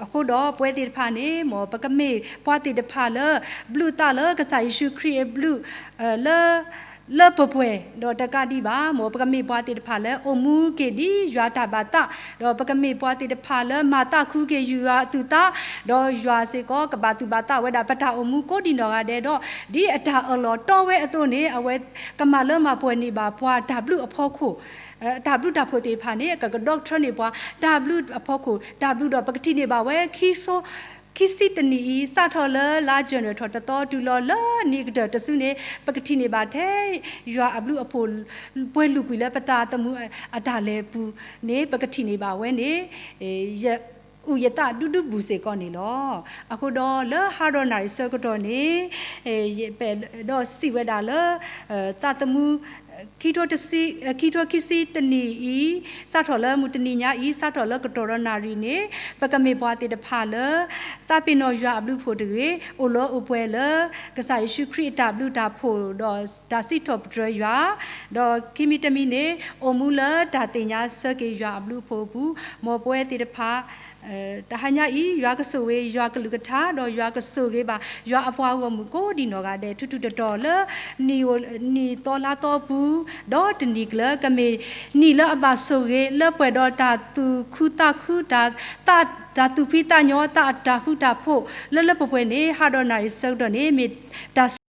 အဃိဒီးပဝဲသ့ၣ်တဖၣ်န့ၣ် မ်ပကမ့ၢ်ပှၤသ့ၣ်တဖၣ်လၢ ဘျုးသးလၢကစၢ်ယ့ၣ်ၡူးခရံာ်အဘျုး လၢ လၢပှဲၤပှဲၤ, ဒီးတကးဒံးဘၣ် မ်ပကမ့ၢ်ပှၤသ့ၣ်တဖၣ်လၢအိၣ်မူက့ၤဒ်ယွၤတၢ်ဘၣ်သး, ဒီးပကမ့ၢ်ပှၤသ့ၣ်တဖၣ်လၢမၤသးခုက့ၤယွၤအသူၣ်သး, ဒီးယွၤစ့ၢ်ကီးကဘၣ်သူၣ်ဘၣ်သးဝဲဒၣ်ပတၢ်အိၣ်မူကိးဒံးနီၢ်ဂၤဒဲးဒီး, ဒ်အတၢ်အၢၣ်လီၤတီဝဲအသိးန့ၣ် အဝဲကမၤလၢမၤပှဲၤန့ၢ်ဘၣ်ပှၤတၢ်ဘျုးအဖီခိၣ် တၢ်ဘျုးတၢ်ဖှိၣ်သ့ၣ်တဖၣ်န့ၣ် ကကဒီကထၢန့ၢ်ပှၤ တၢ်ဘျုးအဖီခိၣ် တၢ်ဘျုးဒီးပကထံၣ်န့ၢ်ဘၣ်ဝဲ ခံဆံတနံၣ်အံၤ စးထီၣ်လၢလါယနူၤအါရံၤထီၣ်တသီတုၤလီၤလၢနံၣ်ကတၢၢ်တစုန့ၣ် ပကထံၣ်န့ၢ်ဘၣ်ထဲ ယွၤအဘျုးအဖှိၣ် ပှဲၤလုာ်ကွံာ်လၢပသးသမူအတၢ်လဲၤပူၤန့ၣ် ပကထံၣ်န့ၢ်ဘၣ်ဝဲန့ၣ် ယအုၣ်ယသးဒူဒူဘူးစ့ၢ်ကီးန့ၣ်လီၤ. အဃိဒီးလၢဟါဒီးနၣ်ရံၣ်ဆၢကတီၢ်န့ၣ် ဒီးစံးဝဲဒၣ်လၢ သးသမူ ခံထိခံဆံတနံၣ်အံၤ စးထီၣ်လၢမုၢ်တနံၤညါအံၤ စးထီၣ်လၢကတီၢ်ဒီးနၣ်ရံၣ်န့ၣ် ပကမ့ၢ်ပှၤသ့ၣ်တဖၣ်လၢ သးပ့ၤနီၣ်ယွၤအဘျုးအဖှိၣ်တဂ့ၤ, အိၣ်လၢအိၣ်ပှဲၤလၢ ကစၢ်ယ့ၣ်ၡူးခရံာ်အတၢ်ဘျုးတၢ်ဖှိၣ်ဒီးတၢ်စံးထီၣ်ပတြၢၤယွၤ, ဒီးခံမံၤတမံၤန့ၣ် အိၣ်မူလၢတၢ်သ့ၣ်ညါဆၢက့ၤယွၤအဘျုးအဖှိၣ်အပူၤ, မ်ပဝဲသ့ၣ်တဖၣ် တဟါညါအံၤ ယွၤကဆိၣ်ဂ့ၤ ယွၤကလုၢ်ကထါ ဒီးယွၤကဆိၣ်ဂ့ၤဘၣ် ယွၤအပှၤဂီၢ်မုၢ်ကိးဒံးနီၢ်ဂၤဒဲး ထူးထူးတီၤတီၤလၢ နံၣ်သီလါသီပူၤ ဒီးတနံၣ်ကျၢၤ ကမ့ၢ်နံၣ်လၢအဘၣ်ဆိၣ်ဂ့ၤ လၢပှဲၤဒီးတၢ်သူၣ်ခုသးခု တၢ် တၢ်သူၣ်ဖှံသးညီ တၢ်တၢ်ဃူတၢ်ဖိး လၢလၢပှဲၤပှဲၤန့ၣ် ဟါဒီးနၣ်ရံၣ်ဆၢကတီၢ်န့ၣ် မ့ၢ်တၢ်